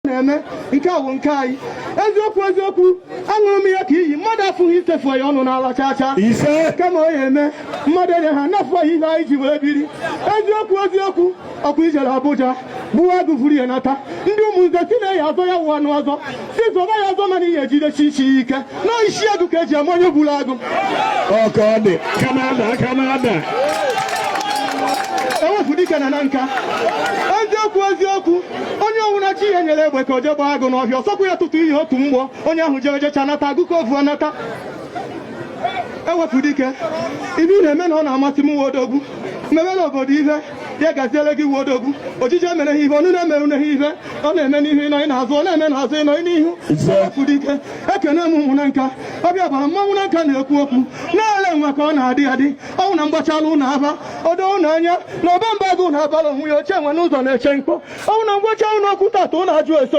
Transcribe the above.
Na-eme nke a bụ nke anyị. Eziokwu, eziokwu, aṅụrụ m ya ka iyi mmadụ afụghị itefu ya ọnụ n'ala chaa chaa. Ise. Kama ọ ya eme mmadụ enye ha nafụ anyị ihe anyị ji wee biri. Eziokwu, eziokwu, ọkwa ijere Abuja gbuo agụ vuru ya nata. Ndị ụmụnze si na-eyi azọ ya wụ anụ ọzọ si zọba ya ọzọ, mana ihe ejidesi isi ike na isi agụ ka eji ama onye gburu agụ. Ọ ka ọ dị aka na-ada, aka na-ada. Ewepụ dike na nka. Eziokwu, eziokwu, onye ọnwụna chi ya nyere egbe ka o jee gbaa agụ n'ọhịa, ọsọkwu ya tụtụ ihe otu mgbọ, onye ahụ jere jecha nata agụkọ ovu anata. Ewepụ dike ibe ị na-eme na ọ na-amasị m. Wodogwu memere obodo ihe ya gaziere gị. Wodogwu ojiji emere ha ihe ọnụ na-emere ha ihe ọ na-eme n'ihu, ịnọ n'azụ, ọ na-eme n'azụ, ịnọ n'ihu. Ewepụ dike. Ekene m ụmụ na nka ọbịa bara mmanwụ na nka na-ekwu okwu na-ele nwa ka ọ na-adị adị ọnwụ na mgbachala ụlọ aba odo ụlọ anya na ọba mba agụ na-abara onwe ya oche enwe n'ụzọ na-eche mkpọ ọnwụ na mgbacha ụlọ okwu tata ụlọ ajụ eso.